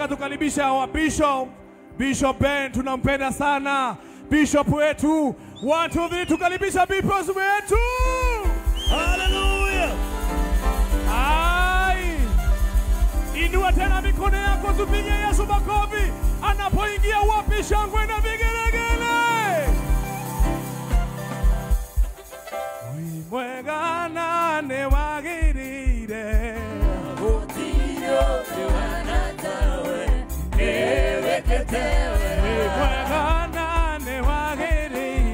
Tukaribishe our Bishop, Bishop Ben, tunampenda sana Bishop wetu. 1 2 3, tukaribisha Bishop wetu. Hallelujah. Ai, inua tena mikono yako tupige Yesu makofi anapoingia. Wapi shangwe na vigelegele? Mwegana ne wagirire mwegana ne wagirire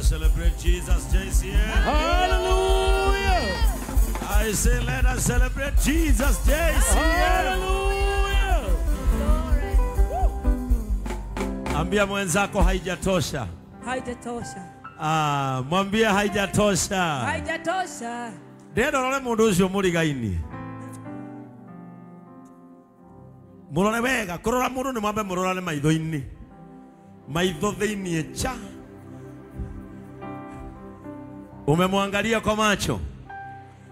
Celebrate Jesus, JCM. Hallelujah. I say, let us celebrate Jesus, JCM. Hallelujah. Ambia mwenzako haijatosha. Haijatosha. Ah, mwambie haijatosha. Haijatosha. Ndendo rore mundu ucio murigaini. Murore wega, kurora mundu ni mwambe murorane maitho-ini. Maitho thiini cha. Umemwangalia kwa macho,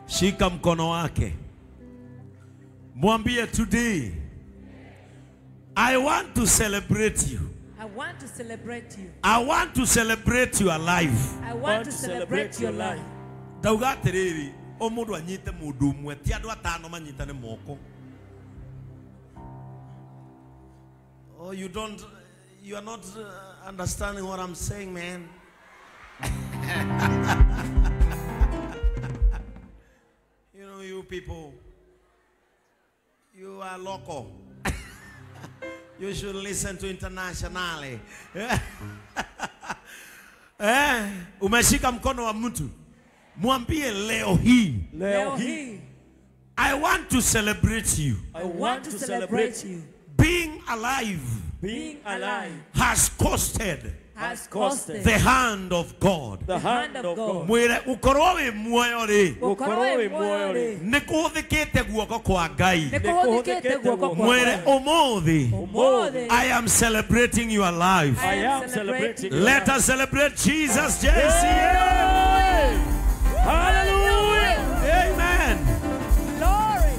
shika mkono wake, mwambie today I want to celebrate you. I want to celebrate you. I want to celebrate your life. I want to celebrate your life. Ndauga atiriri, o mundu anyite mundu umwe, ti andu atano manyitane moko. Oh, you don't, you are not understanding what I'm saying, man. You know, you people, you are local. You should listen to internationally. Umeshika mkono wa mtu, mwambie leo hii. Leo hii. I want to celebrate you. I want to celebrate you. Being alive. Being alive has costed. Has costed the hand of God. The hand of God. Mwire ukorwo wi muoyo ri. Ukorwo wi muoyo ri. Ni kuhuthikite guoko kwa Ngai. Ni kuhuthikite guoko kwa. Mwire umuthi. Umuthi. I am celebrating your life. I am celebrating. Let us celebrate Jesus, JCM. Hallelujah. Amen. Glory.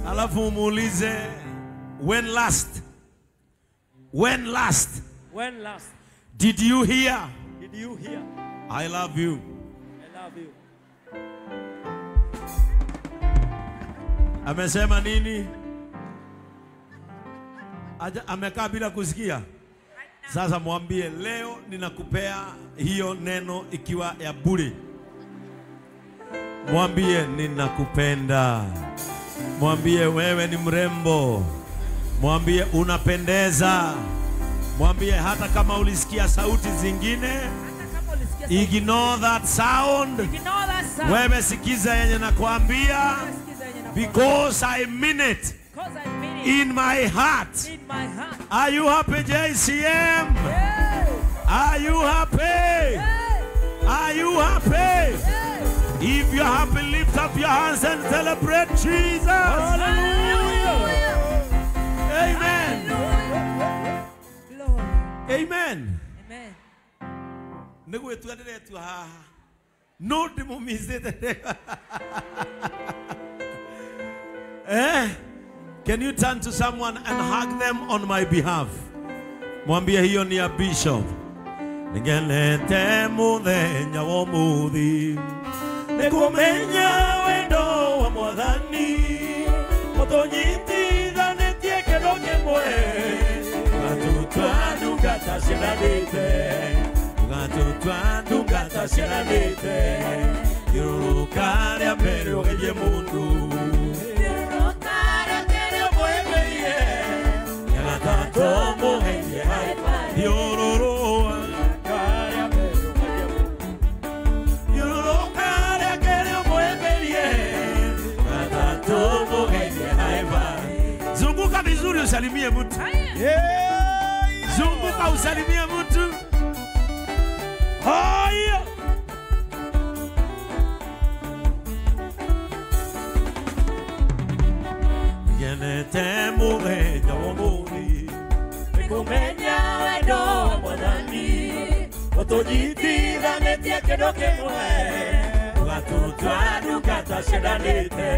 Alafu muulize when last. When last? When last? Did you hear? Did you hear? I love you. I love you. Amesema nini? Amekaa bila kusikia. Sasa mwambie leo ninakupea hiyo neno ikiwa ya bure. Mwambie ninakupenda. Mwambie wewe ni mrembo. Mwambie unapendeza. Mwambie hata kama ulisikia sauti zingine, ignore that sound. Wewe sikiza yenye nakwambia, because I mean it in my heart. Are you happy, JCM? Are you happy? Are you happy? If you're happy, lift up your hands and celebrate Jesus. Hallelujah. Amen. Amen. Amen. No, eh? Can you turn to someone and hug them on my behalf? Mwambie hiyo ni ya bishop. Ngelete muthenya wa muthi nikumenya wendo wa mwathani utunyitithanĩtie kĩndũ kĩmwe ũgatũtua ndungata ciĩranĩte ũgatũtua ndungata ciĩranĩte thiũrũrũka rĩa mbere ũgerie mũndũ thiũrũrũka rĩa kerĩ ũmũhĩmbĩirie rĩa gatatũ ũmũgeithie thiũrũrũka Zunguka vizuri usalimie mtu. Zunguka usalimie mtu. Haya. Ngenete muthenya wa muthi nikumenya wendo wa mwathani utunyitithanĩtie kĩndũ kĩmwe ũgatũtua ndungata ciendanĩte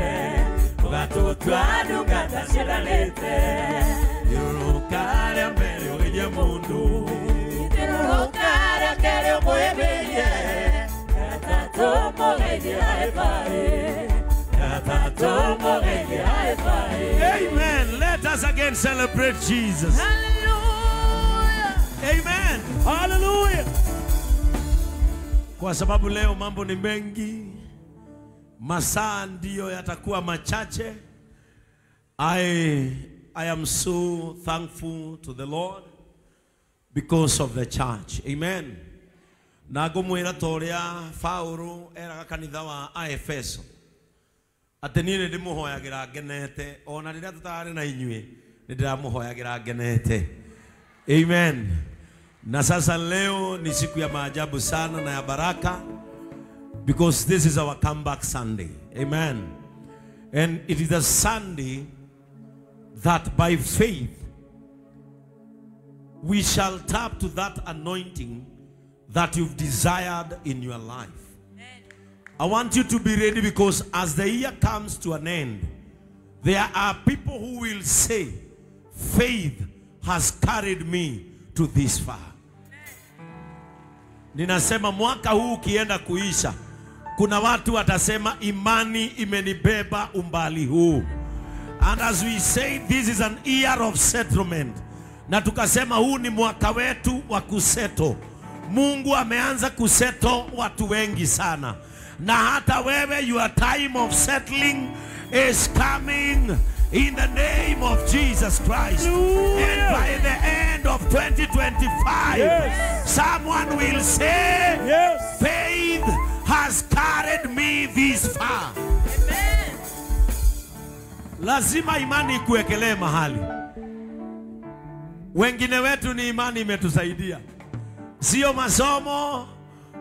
ũgatũtua ndungata ciendanĩte thiũrũrũka rĩa mbere ũgeithie mũndũ thiũrũrũka rĩa kerĩ ũmũhĩmbĩirie rĩa gatatũ ũmũgeithie high-five rĩa gatatũ ũmũgeithie high-five. Amen. Let us again celebrate Jesus. Hallelujah. Amen. Hallelujah. Kwa sababu leo mambo ni mengi, masaa ndiyo yatakuwa machache. I am so thankful to the Lord because of the church. Amen. Na ngũmwĩra ta ũrĩa Paũlũ eraga kanitha wa Aefeso atĩ niĩ nĩndĩmũhoyagĩra ngenete, ona rĩrĩa tũtararĩ na inyuĩ nĩndĩramũhoyagĩra ngenete. Amen. Na sasa leo ni siku ya maajabu sana na ya baraka, because this is our comeback Sunday. Amen. And it is a Sunday that by faith we shall tap to that anointing that you've desired in your life. Amen. I want you to be ready, because as the year comes to an end, there are people who will say, faith has carried me to this far. Ninasema mwaka huu ukienda kuisha, kuna watu watasema imani imenibeba umbali huu. And as we say, this is an year of settlement. Na tukasema huu ni mwaka wetu wa kuseto. Mungu ameanza kuseto watu wengi sana. Na hata wewe, your time of settling is coming in the name of Jesus Christ. Hallelujah. And by the end of 2025, yes, someone will say, yes, faith has carried me this far. Amen. Lazima imani ikuwekelee mahali. Wengine wetu ni imani imetusaidia. Sio masomo,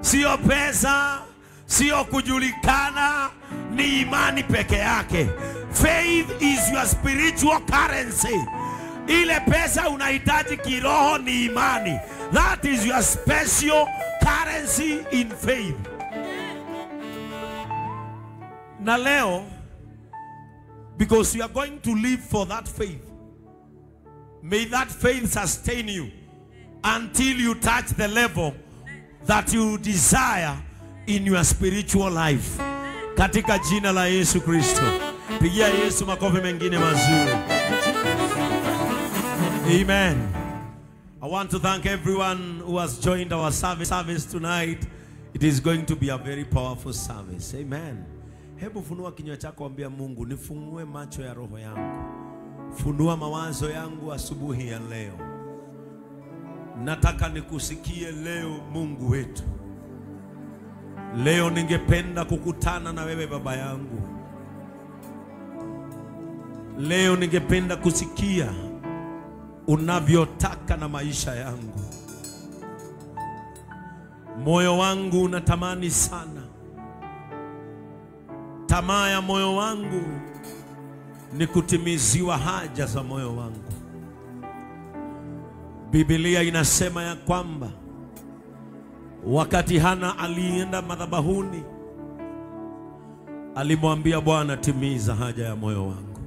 sio pesa, sio kujulikana, ni imani peke yake. Faith is your spiritual currency. Ile pesa unahitaji kiroho ni imani. That is your special currency in faith. Na leo, because you are going to live for that faith, may that faith sustain you until you touch the level that you desire in your spiritual life. Katika jina la Yesu Kristo. Pigia Yesu makofi mengine mazuri. Amen. I want to thank everyone who has joined our service tonight. It is going to be a very powerful service. Amen. Hebu funua kinywa chako, ambia Mungu, nifungue macho ya roho yangu. Funua mawazo yangu asubuhi ya leo. Nataka nikusikie leo, Mungu wetu. Leo ningependa kukutana na wewe Baba yangu. Leo ningependa kusikia unavyotaka na maisha yangu. Moyo wangu unatamani sana. Tamaa ya moyo wangu ni kutimiziwa haja za moyo wangu. Biblia inasema ya kwamba wakati Hana alienda madhabahuni, alimwambia Bwana, timiza haja ya moyo wangu.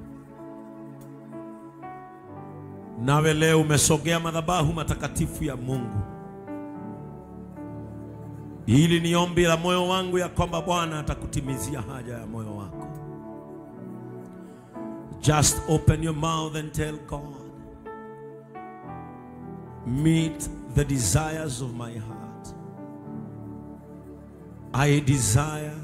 Nawe leo umesogea madhabahu matakatifu ya Mungu. Hili ni ombi la moyo wangu ya kwamba Bwana atakutimizia haja ya moyo wako. Just open your mouth and tell God, meet the desires of my heart. I desire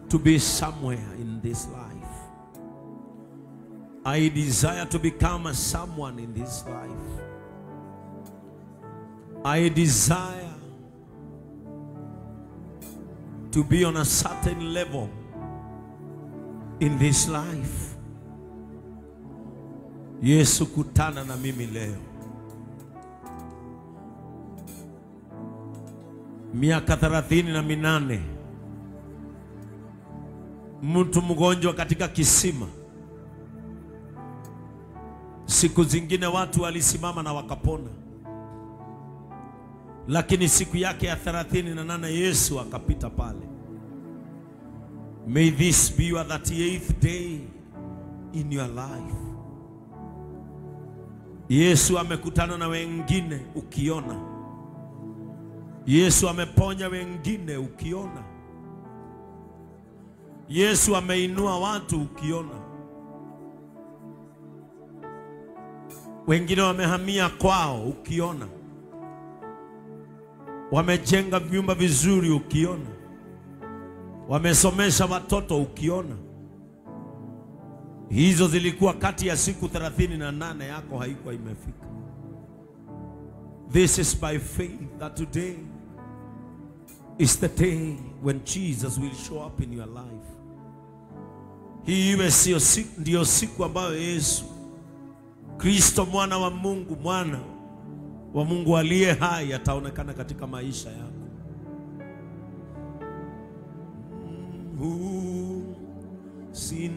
to be somewhere in this life. I desire to become a someone in this life. I desire to be on a certain level in this life. Yesu, kutana na mimi leo. Miaka 38, mtu mgonjwa katika kisima. Siku zingine watu walisimama na wakapona, lakini siku yake ya 38 Yesu akapita pale. May this be your 38th day in your life. Yesu amekutana na wengine ukiona. Yesu ameponya wengine ukiona. Yesu ameinua watu ukiona. Wengine wamehamia kwao ukiona. Wamejenga vyumba vizuri ukiona. Wamesomesha watoto ukiona. Hizo zilikuwa kati ya siku 38 yako haikuwa imefika. This is by faith that today is the day when Jesus will show up in your life. Hii iwe sio siku, ndio siku ambayo Yesu Kristo mwana wa Mungu, mwana wa Mungu aliye hai ataonekana katika maisha yako.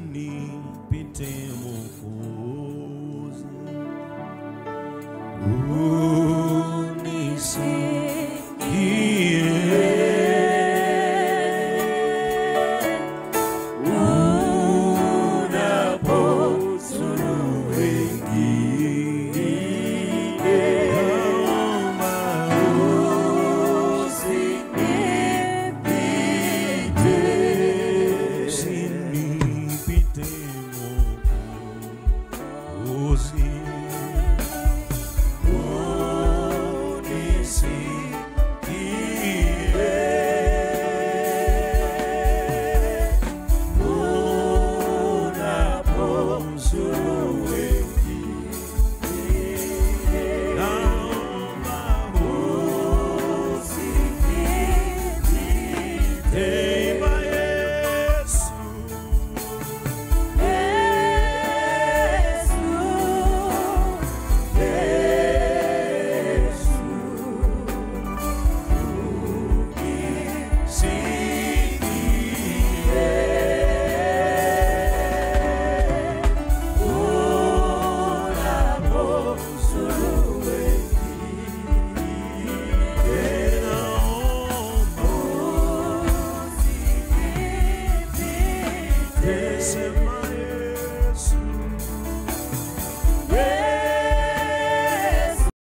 Usinipite Mwokozi.